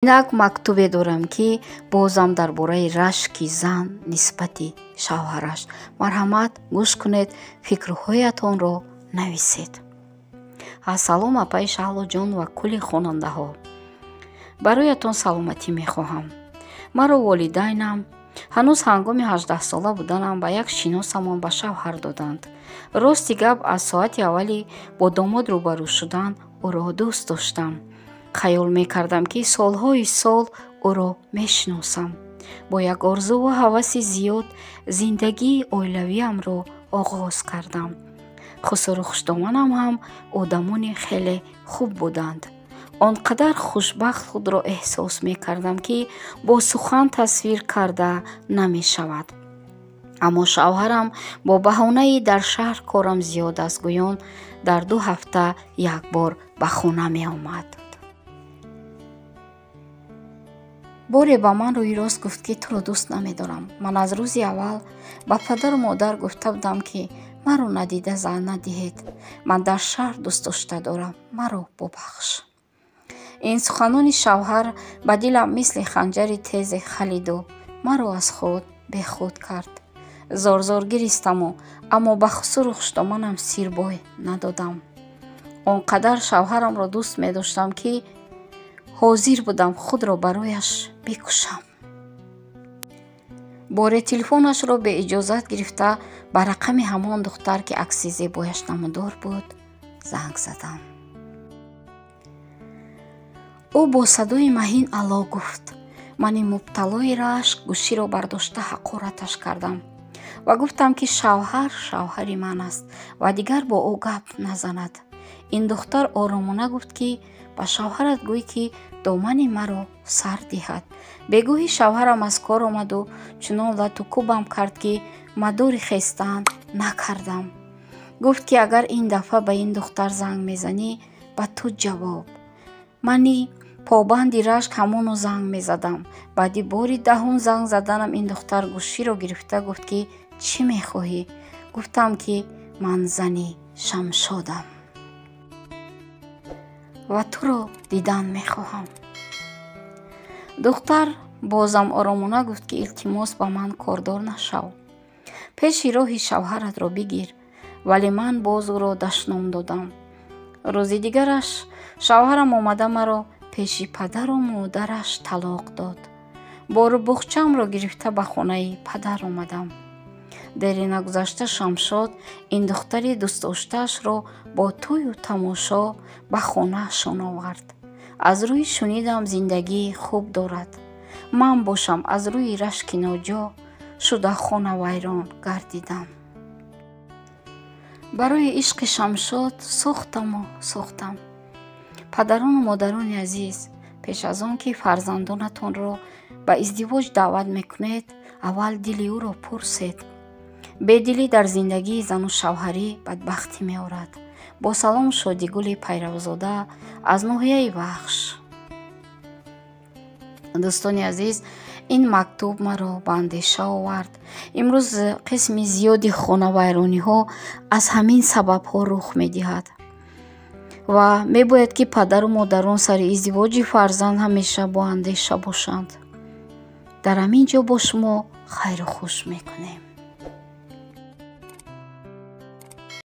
Инак мактубе дорам, ки бозам дар бораи рашки зан нисбати шавҳараш. Марҳамат, гӯш кунед, фикрҳоятонро нависед. Ассалом, апаи Шаҳлоҷон ва кулли хонандаҳо. Бароятон саломатӣ мехоҳам. Маро волидайнам ҳанӯз ҳангоми 18-сола буданам ба як шиносамон ба шавҳар доданд. Рости гап, аз соати аввали бо домод рӯбарӯ шудан ӯро дӯст доштам. Хаёл мекардам, ки солҳои сол ӯро мешиносам. Бо як орзуву ҳаваси зиёд зиндагии оилавиамро оғоз кардам. Хусуру хушдоманам ҳам одамони хеле хуб буданд. Он қадар хушбахт худро эҳсос мекардам, ки бо сухан тасвир карда намешавад. Аммо шавҳарам бо баҳонаи дар шаҳр корам зиёд аст гӯён дар 2 ҳафта як бор ба хона меомад. Боре ба ман рӯи рост гуфт, ки туро дӯст намедорам. Ман аз рӯзи аввал ба падару модар гуфта будам, ки маро надида зан надиҳед. Ман дар шаҳр дӯстдошта дорам, маро бубахш. Ин суханони шавҳар ба дилам мисли ханҷари тезе халиду маро аз худ бехуд кард. Зорзор гиристаму, аммо ба хусуру хушдоманам сирбой надодам. Он қадар шавҳарамро дӯст медоштам, ки ҳозир будам худро барояш бикушам. Боре телефонашро беиҷозат гирифта ба рақами ҳамон духтар, ки акси зебояш намудор буд, занг задам. Ӯ бо садои маҳин ало гуфт. Мани мубталои рашк гӯширо бардошта ҳақораташ кардам ва гуфтам, ки шавҳар шавҳари ман аст ва дигар бо ӯ гап назанад. Ин духтар оромона гуфт, ки ба шавҳарат гӯй, ки домани маро сар диҳад. Бегоҳӣ шавҳарам аз кор омаду чунон лату кӯбам кард, ки мадори хестан накардам. Гуфт, ки агар ин дафъа ба ин духтар занг мезанӣ, ба ту ҷавоб. Мани побанди рашк ҳамоно занг мезадам. Баъди бори 10-ум занг заданам ин духтар гӯширо гирифта гуфт, ки чӣ мехоҳӣ? Гуфтам, ки ман зани Шамшодам ва туро дидан мехоҳам. Духтар бозам оромона гуфт, ки илтимос, ба ман кордор нашав. Пеши роҳи шавҳаратро бигир. Вале ман боз ӯро дашном додам. Рӯзи дигараш шавҳарам омада маро пеши падару модараш талоқ дод. Бору буғчамро гирифта ба хонаи падар омадам. Дери нагузашта Шамшод ин духтари дӯстдоштаашро бо тӯю тамошо ба хонаашон овард. Аз рӯи шунидам зиндагии хуб дорад. Ман бошам аз рӯи рашки ноҷо шуда хонавайрон гардидам. Барои ишқи Шамшод сӯхтаму сӯхтам. Падарону модарони азиз, пеш аз он ки фарзандонатонро ба издивоҷ даъват мекунед, аввал дили ӯро пурсед. Бедилӣ дар зиндагии зану шавҳарӣ бадбахтӣ меорад. Бо салом, Шодигули Пайравзода аз ноҳияи Вахш. Дӯстони азиз, ин мактуб маро ба андеша овард. Имрӯз қисми зиёди хонавайрониҳо аз ҳамин сабабҳо рух медиҳад ва мебояд, ки падару модарон сари издивоҷи фарзанд ҳамеша бо андеша бошанд. Дар ҳамин ҷо бо шумо хайру хуш мекунем.